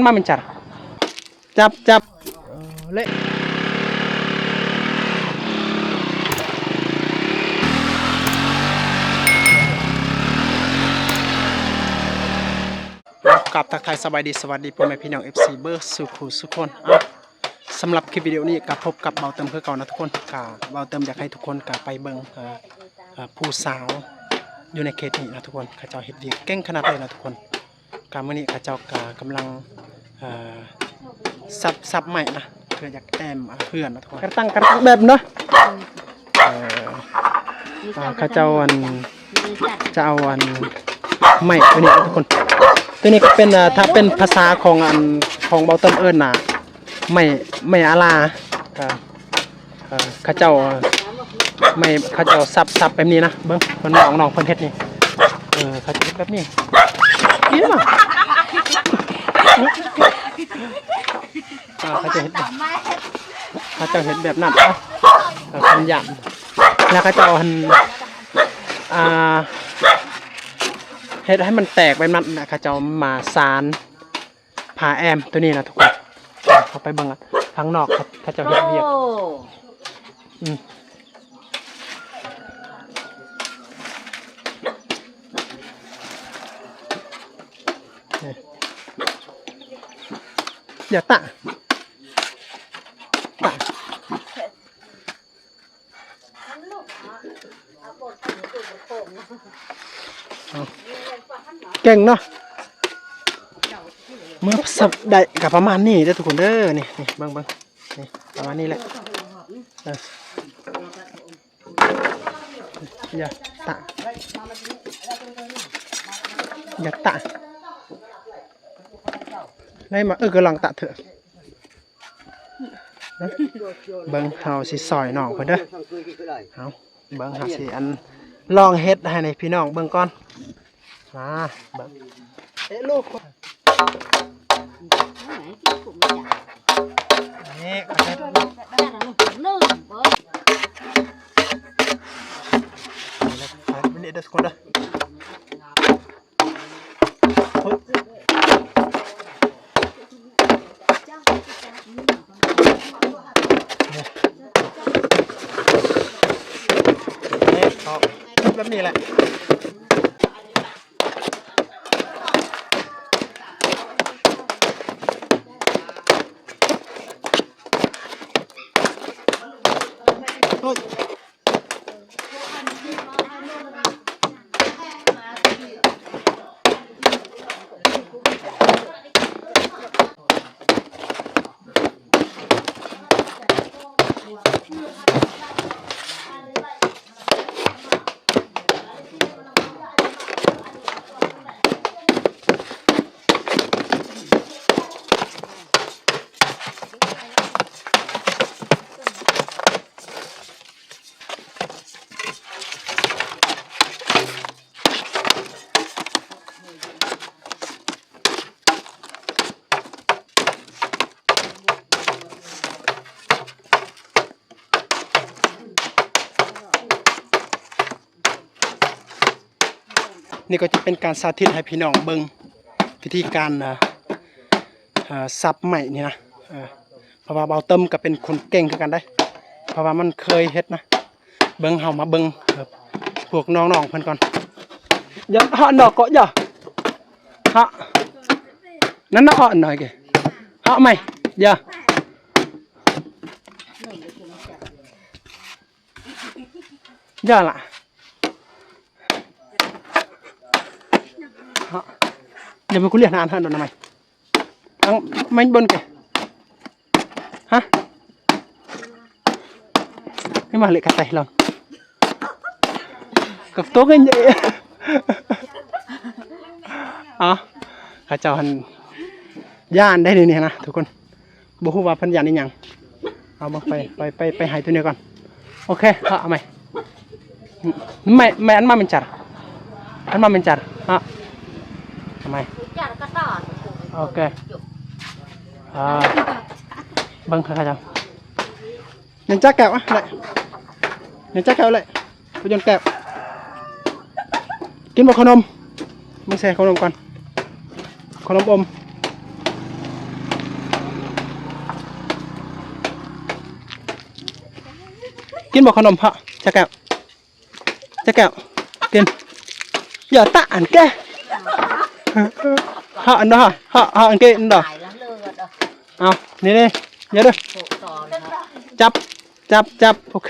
ມາແມ່ນຈັດ ຈັບ ຈັບ ເອີ ເລະ ກາບທັກທາຍສະບາຍດີ ສະຫວັດດີພໍ່ແມ່ພີ່ນ້ອງ ເອັຟຊີ ເບິດສູ່ຄູ່ສູ່ຄົນ. ເອົາ ສຳລັບຄລິບວິດີໂອນີ້ກໍພົບກັບເບົາເຕີມຄືເກົ່ານະທຸກຄົນ. ກໍເບົາເຕີມຢາກໃຫ້ທຸກຄົນກໍໄປເບິ່ງ ເອີ ເອີ ຜູ້ສາວຢູ່ໃນເຂດນີ້ນະທຸກຄົນ ເຂົາເຈົ້າເຮັດວຽກເກັ່ງຂະໜາດໃດນະທຸກຄົນ. ກະມື້ນີ້ເຂົາເຈົ້າກະກຳລັງ ເອີ ສັບ ສັບໄມ້ນະ ເພື່ອຢາກແຕ້ມ ອາ ເຮືອນນະທຸກຄົນ. ກະຕັ້ງ ກະຕັ້ງແບບນະ ເອີ ອາ ເຂົາເຈົ້າ ອັນ ຈະເອົາ ອັນ ໄມ້ຕົວນີ້ນະທຸກຄົນ. ຕົວນີ້ກະເປັນ ອາ ຖ້າເປັນພາສາຂອງ ອັນ ຂອງເບົາເຕີມເອີ້ນນະ ໄມ້ ໄມ້ອາລາ ເອີ ເອີ ເຂົາເຈົ້າ ເອີ ໄມ້ ເຂົາເຈົ້າສັບ ສັບແບບນີ້ນະ ເບິ່ງ ເພິ່ນ ນ້ອງ ນ້ອງເພິ່ນເຮັດນີ້ ເອີ ເຂົາຈະເຮັດແບບນີ້ ນີ້ນະ ເອີ ເຂົາຈະເຮັດ ເຂົາເຈົ້າເຮັດແບບນັ້ນ ເອີ ເພິ່ນຢ້ານ ແລ້ວເຂົາເຈົ້າ ອັນ ອ່າ ເຮັດໃຫ້ມັນແຕກແບບນັ້ນ ແລ້ວເຂົາເຈົ້າມາສານ ຜ້າແອ້ມຕົວນີ້ນະທຸກຄົນ ເຂົ້າໄປເບິ່ງທາງນອກ ເຂົາເຈົ້າເຮັດວຽກ ໂອ້ ອືມ ນີ້ ຢ່າຕະ ຕະ. ເກັ່ງເນາະ ເມື່ອສັບໄດ້ກະປະມານນີ້ເດີທຸກຄົນເດີ ນີ້ ນີ້ ເບິ່ງ ເບິ່ງ ນີ້ ປະມານນີ້ແຫຼະ ເອີ ຢ່າຕະ ຢ່າຕະ ໄດ້ມາ ເອີ ກຳລັງຕະເທື່ອ. ເບິ່ງ ເຮົາຊິຊ່ອຍນ້ອງເພິ່ນເດີ ເຮົາເບິ່ງ ເຮົາຊິ ອັນ ລອງເຮັດໃຫ້ພີ່ນ້ອງເບິ່ງກ່ອນ ມາເບິ່ງ ເອະ ລູກ ນີ້ ນີ້ເດີທຸກຄົນເດີ. ນີ້ ເອົາແບບນີ້ແຫຼະ ໂອ້ຍ. ນີ້ກໍຈະເປັນການສາທິດໃຫ້ພີ່ນ້ອງເບິ່ງວິທີການ ເອີ ເອີ ສັບໄມ້ນີ້ນະ ເອີ ເພາະວ່າເບົາເຕີມກໍເປັນຄົນເກັ່ງຄືກັນເດ້ ເພາະວ່າມັນເຄີຍເຮັດນະ. ເບິ່ງ ເຮົາມາເບິ່ງ ເອີ ພວກນ້ອງໆເພິ່ນກ່ອນ ຢ່າ ເຫາະ ນອກ ເກາະ ຢ່າ ເຫາະ ນັ້ນນະ ເຫາະ ໜ້ອຍ ເກ ເຫາະ ໃໝ່ ຢ່າ ຢ່າລະ ເຫາະ ຢ່າມາກູລຽນນານ ເຫາະ ໂດນນະ ໃໝ່ ອັງ ແມ່ນບໍ່ແກ ຮະ ໃຫ້ມາເລະກະໄຕລອງ ກັບໂຕກັນເດ ເອົາ ເຂົາເຈົ້າຫັ້ນຢ້ານໄດ໋ນີ້ນະທຸກຄົນ ບໍ່ຮູ້ວ່າເພິ່ນຢ້ານອີ່ຫຍັງ ເອົາເບິ່ງ ໄປ ໄປ ໄປ ໄປໃຫ້ຕົວນີ້ກ່ອນ ໂອເຄ ເອົາ ເອົາໃໝ່ ໄມ້ ໄມ້ອັນມາແມ່ນຈັດ ອັນມາແມ່ນຈັດ ເອົາ ເອົາໃໝ່ ໂອເຄ ອ່າ ເບິ່ງເຂົາເຈົ້າ ຍັງຈັກແກ້ວ ອ່ະ ໄດ້ ຍັງຈັກແກ້ວເລີຍ ບໍ່ຢອນແກ້ວ ກິນບໍ່ຂະໜົມ ເບິ່ງໃສ່ຂະໜົມກ່ອນ ຂະໜົມອົມ ກິນບໍ່ຂະໜົມເພາະ ຈັກແກ້ວ ຈັກແກ້ວ ກິນ ຢ່າຕະອັນແກ ເພາະອັນດອ ເພາະ ເພາະອັນເກອັນດອ ເອົາ ນີ້ໆ ຢ່າເດີ ຈັບ ຈັບ ຈັບ ໂອເຄ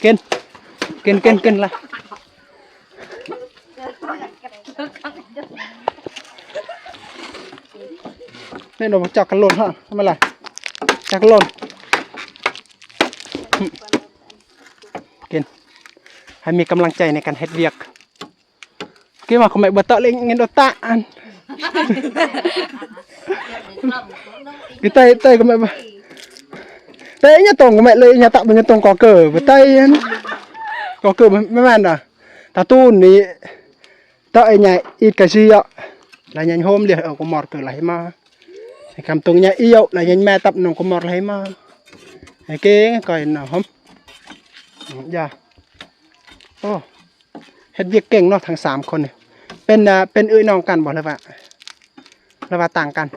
ກິນ ກິນ ກິນ ກິນລະ. ແມ່ນບໍ່ ຈັກກັນໂລດເນາະ ທຳມະດາ ຈັກກັນໂລດ ກິນ ໃຫ້ມີກຳລັງໃຈໃນການເຮັດວຽກ ກິນວ່າຂອງແມ່ບໍ່ເຕາະເລີຍ ເງິນໂດຕະອັນ ກິນໄຕ ໄຕຂອງແມ່ບໍ່ ໄຕຍາຕົງຂອງແມ່ເລີຍ ຍາຕະບໍ່ຍາຕົງກໍເກີບໍ່ໄຕອັນ ກໍເກີບໍ່ແມ່ນນະ ຕາຕູນນີ້ ເຕາະໄອ້ໃຫຍ່ອີດກະຊິເອາະ ລະຍັງໂຮມເລຍເອົາກະໝອດເກີດລະໃຫ້ມາ ໃຫ້ຄຳຕົງໃຫຍ່ອີ່ເອາະ ລະຍັງແມ່ຕັບນ້ອງກະໝອດລະໃຫ້ມາ ໃຫ້ເກັ່ງກ່ອຍນະໂຮມ ຢ່າ ໂອ້ ເຮັດວຽກເກັ່ງເນາະທັງສາມຄົນນີ້ ເປັນ ເປັນເອື້ອຍນ້ອງກັນບໍ່ ຫຼືວ່າ ຫຼືວ່າຕ່າງກັນ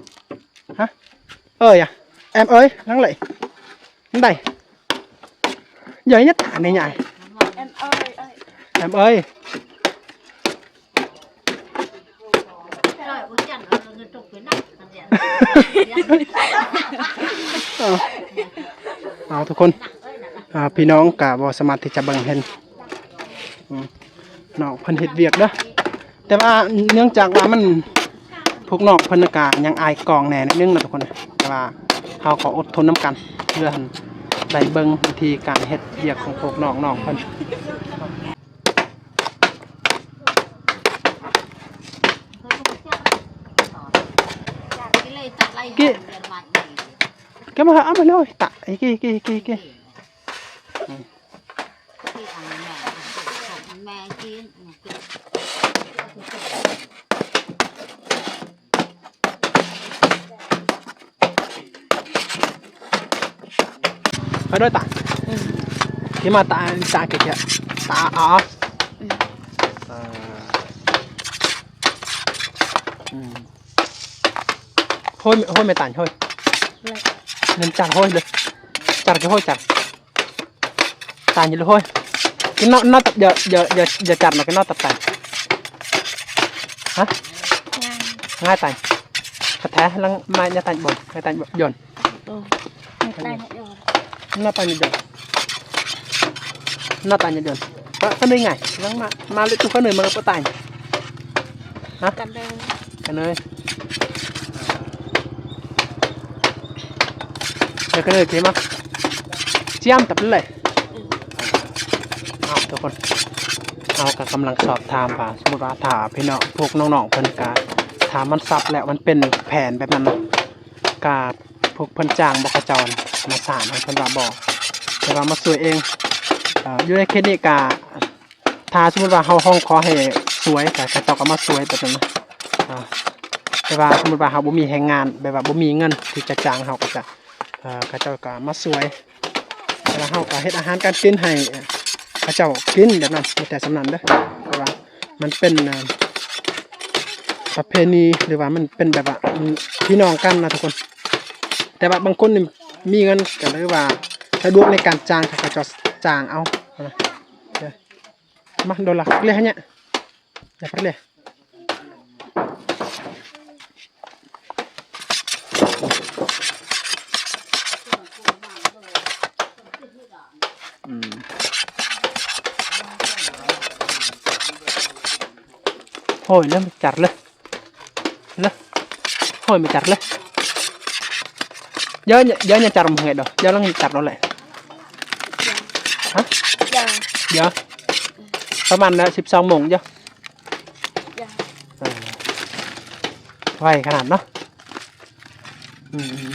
ຮະ ເອີຍ ແອມເອີຍ ນັ່ງເລີຍ ໄດ້ ໃຫຍ່ຍະຕາໃນໃຫຍ່ ແອມເອີຍ ແອມເອີຍ ເອົາ ເອົາທຸກຄົນ ອ່າ ພີ່ນ້ອງກະບໍ່ສາມາດທີ່ຈະເບິ່ງເຫັນ ອືມ ນ້ອງເພິ່ນເຮັດວຽກເດີ ແຕ່ວ່າເນື່ອງຈາກວ່າມັນ ພວກນ້ອງເພິ່ນກະຍັງອາຍກ້ອງແດ່ໜ້ອຍໜຶ່ງນະທຸກຄົນ ແຕ່ວ່າເຮົາກໍອົດທົນນຳກັນ ເພື່ອໃຫ້ໄດ້ເບິ່ງວິທີການເຮັດວຽກຂອງພວກນ້ອງໆເພິ່ນ ເກະ ເກະມາ ເອົາມາເລີຍ ຕະ ເກະ ເກະ ເກະ ເກະ ອືມ ໄປດ້ວຍຕາ ອືມ ທີ່ມາຕາ ຕາເກະ ຕາ ອາ ອືມ ເອີ ອືມ ໂຫ້ຍ ໂຫ້ຍ ແມ່ຕານ ໂຫ້ຍ ແມ່ນຈັນ ໂຫ້ຍເລີຍ ຈັນ ໂຫ້ຍ ຈັນ ຕານຢູ່ເລີຍ ໂຫ້ຍ ກິນເນາະ ເນາະ ຢ່າ ຢ່າ ຢ່າ ຢ່າຈັນ ມາກິນເນາະ ຕັບຕານ ຮະ ງ່າຍ ງ່າຍຕານ ແທ້ໆ ລັງ ມາ ຢ່າຕານ ບ່ອນ ຢ່າຕານ ບ່ອນ ໂອ້ ໜ້າຕາຍເນາະ ໜ້າຕາຍເນາະ ໜ້າຕາຍເນາະ ກໍ ກໍເລີຍງ່າຍ ຍັງມາ ມາເລີຍ ຕຸກຂ້າເນີຍ ມາເລີຍ ບໍ່ຕາຍ ຮະ ກັນເລີຍ ກັນເລີຍ ເດີ ກັນເລີຍ ເຄມາ ຈຽມຕັບເລີຍ ເອົາ ທຸກຄົນ ເຮົາກໍກຳລັງສອບຖາມວ່າ ສົມມຸດວ່າ ຖ້າພີ່ນ້ອງ ພວກນ້ອງໆ ເພິ່ນກໍ ຖ້າມັນສັບແລ້ວ ມັນເປັນແຜ່ນແບບນັ້ນນະ ກະ ພວກເພິ່ນຈ້າງບໍ່ ເຂົາເຈົ້າມາສ້າງໃຫ້ ເພິ່ນວ່າບໍ່ ແຕ່ວ່າມາຊ່ວຍເອງ ເອີ ຢູ່ໃນເຂດນີ້ກະ ຖ້າສົມມຸດວ່າເຮົາຮ້ອງຂໍໃຫ້ຊ່ວຍ ກະເຂົາເຈົ້າກໍມາຊ່ວຍແບບນັ້ນນະ ເອີ ແຕ່ວ່າສົມມຸດວ່າເຮົາບໍ່ມີແຮງງານ ແບບວ່າບໍ່ມີເງິນທີ່ຈະຈ້າງ ເຮົາກໍຈະ ເອີ ເຂົາເຈົ້າກໍມາຊ່ວຍ ແຕ່ວ່າເຮົາກໍເຮັດອາຫານການກິນໃຫ້ເຂົາເຈົ້າກິນແບບນັ້ນ ມີແຕ່ສ່ຳນັ້ນເດີ ເພາະວ່າ ມັນເປັນ ເອີ ປະເພນີ ຫຼືວ່າມັນເປັນແບບວ່າ ອືມ ພີ່ນ້ອງກັນນະທຸກຄົນ ແຕ່ວ່າບາງຄົນນີ້ມີເງິນກໍເລີຍວ່າສະດວກໃນການຈ້າງ ເຂົາເຈົ້າຈ້າງເອົານະ ມາ ໂດລະ ເລຍໃຫ້ເນຍ ຢ່າໄປເລຍ ອືມ ໂອ້ຍ ເລີ່ມຈັດເລີຍ ເລີຍ ໂອ້ຍ ມາຈັດເລີຍ ເຍາະ ເຍາະ ຢ່າຈັດມາເຮັດດອກ ເຍາະ ລັງຈັດໂລດແຫຼະ ຮະ ເຍາະ ເຍາະ ປະມານສິບສອງໂມງ ເຍາະ ເອີ ໄວຂະໜາດເນາະ ອືມ.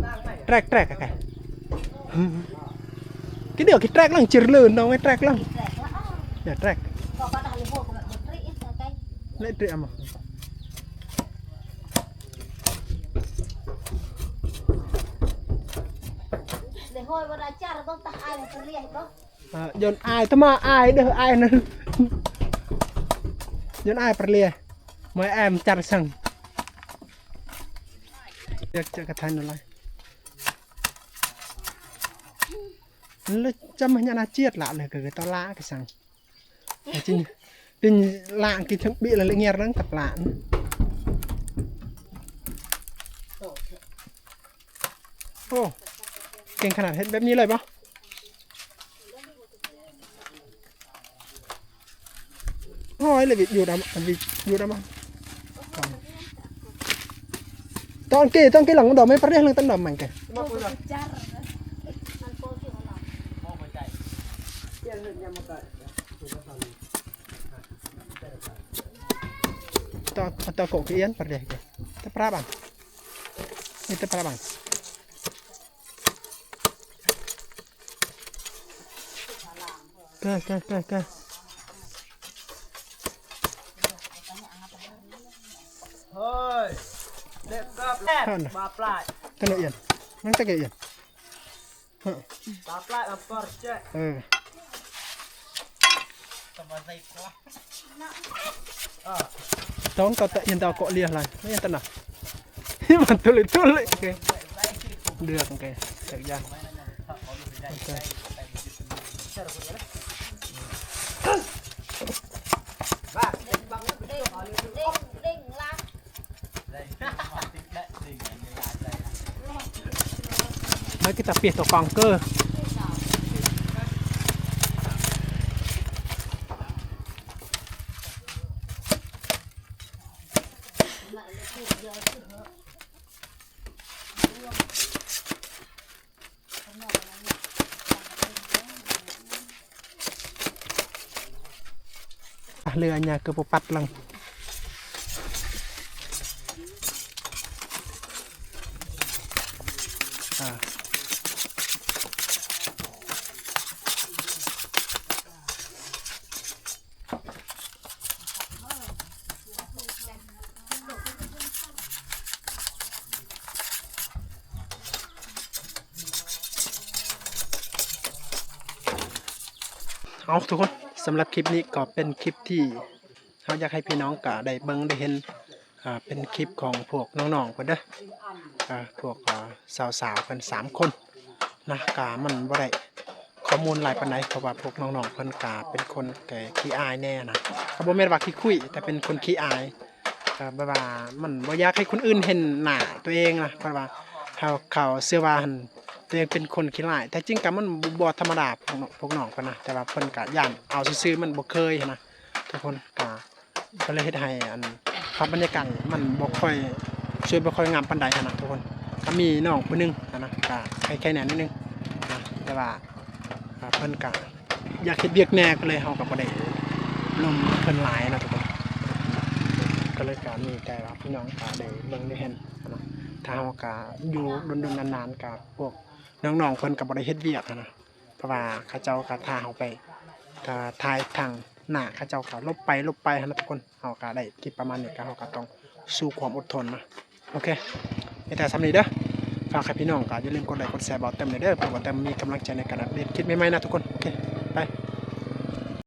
Trek, trek, oke. Cái điều cái trek lăng chir lươn đâu, cái trek lăng. Ya, trek. Lươn trek ama. Ơ, John ai, tama ai, đơ ai nơ. John ai, perlia. Mai em char sang. Yak chak ka than lai. Lơ chăm nhá na chiết lạ lơ kơ tao lạ cái sang. Tin tin lạ cái thằng bị là lệ nghe răng tập lạ. ໂອ້ ເກັ່ງຂະໜາດ ເຮັດແບບນີ້ເລີຍບໍ່? ໂອ້ຍ ເລີຍຫວິດຢູ່ດຳ ຫວິດຢູ່ດຳ ຕອນເກ ຕອນເກ ຫຼັງດອກໄມ້ປະເດ ຫຼັງຕັນດອກມັນເກ Tao, tao kok kiên pardeh ke. Tao prabang. Ni tao prabang. Ke, ke, ke, ke. Hơi. Dek kap. Hana. Ba plai. Tao iên. Nang tao iên. Hơ. Ba plai ba por cek. Ơ. Tong tao tao iên tao kok liah lai. Iên tao na. Mà tuli tuli. Oke. Được, oke. Được dần. Oke. Mai kita pih tokong ke. Ah, lơ anya ke popat lang. Ah. ເອົາ ທຸກຄົນ ສຳລັບຄລິບນີ້ກໍເປັນຄລິບທີ່ເຮົາຢາກໃຫ້ພີ່ນ້ອງກະໄດ້ເບິ່ງໄດ້ເຫັນ ອ່າ ເປັນຄລິບຂອງພວກນ້ອງໆເພິ່ນເດີ ອ່າ ພວກ ອ່າ ສາວໆເພິ່ນສາມຄົນນະ ກະມັນບໍ່ໄດ້ ຂໍ້ມູນຫຼາຍປານໃດ ເພາະວ່າພວກນ້ອງໆເພິ່ນກະເປັນຄົນກະຂີ້ອາຍແດ່ນະ ກໍບໍ່ແມ່ນວ່າຂີ້ຄຸຍ ແຕ່ເປັນຄົນຂີ້ອາຍ ກໍແບບວ່າມັນບໍ່ຢາກໃຫ້ຄົນອື່ນເຫັນໜ້າຕົວເອງນະ ເພາະວ່າເຂົາ ເຂົາເຊື່ອວ່າຫັ້ນ ຕົວເອງເປັນຄົນຂີ້ຮ້າຍ ແທ້ຈິງກໍມັນບໍ່ ບໍ່ທຳມະດາ ພວກນ້ອງ ພວກນ້ອງເພິ່ນນະ ແຕ່ວ່າເພິ່ນກໍຢ້ານເອົາຊື່ໆ ມັນບໍ່ເຄີຍຫັ້ນນະ ທຸກຄົນ ກໍ ກໍເລີຍເຮັດໃຫ້ອັນ ພາບບັນຍາກາດມັນບໍ່ຄ່ອຍ ສວຍບໍ່ຄ່ອຍງາມປານໃດຫັ້ນນະທຸກຄົນ ກໍມີນ້ອງຜູ້ໜຶ່ງຫັ້ນນະ ກໍໄຄໆແດ່ໜ້ອຍໜຶ່ງນະ ແຕ່ວ່າ ອ່າ ເພິ່ນກໍຢາກເຮັດວຽກແດ່ ກໍເລີຍເຮົາກໍບໍ່ໄດ້ລົມເພິ່ນຫຼາຍນະທຸກຄົນ ກໍເລີຍກໍມີແຕ່ວ່າພີ່ນ້ອງກໍໄດ້ເບິ່ງໄດ້ເຫັນຫັ້ນນະ ຖ້າເຮົາກໍຢູ່ດົນໆນານໆ ກໍພວກນ້ອງໆເພິ່ນກໍບໍ່ໄດ້ເຮັດວຽກຫັ້ນນະ ເພາະວ່າເຂົາເຈົ້າກໍຖ້າເຮົາໄປ ຖ້າຖ່າຍທາງໜ້າ ເຂົາເຈົ້າກໍຫຼົບໄປຫຼົບໄປຫັ້ນນະທຸກຄົນ ເຮົາກໍໄດ້ຄລິບປະມານນີ້ ກໍເຮົາກໍຕ້ອງສູ້ຄວາມອົດທົນນະ ໂອເຄ ມີແຕ່ສ່ຳນີ້ເດີ ຝາກໃຫ້ພີ່ນ້ອງກໍຢ່າລືມກົດໄລກົດແຊບ່າວແຕ້ມແດ່ເດີ ເພື່ອບ່າວແຕ້ມມີກຳລັງໃຈໃນການອັບເດດຄລິບໃໝ່ໆນະທຸກຄົນ. ໂອເຄ ໄປ.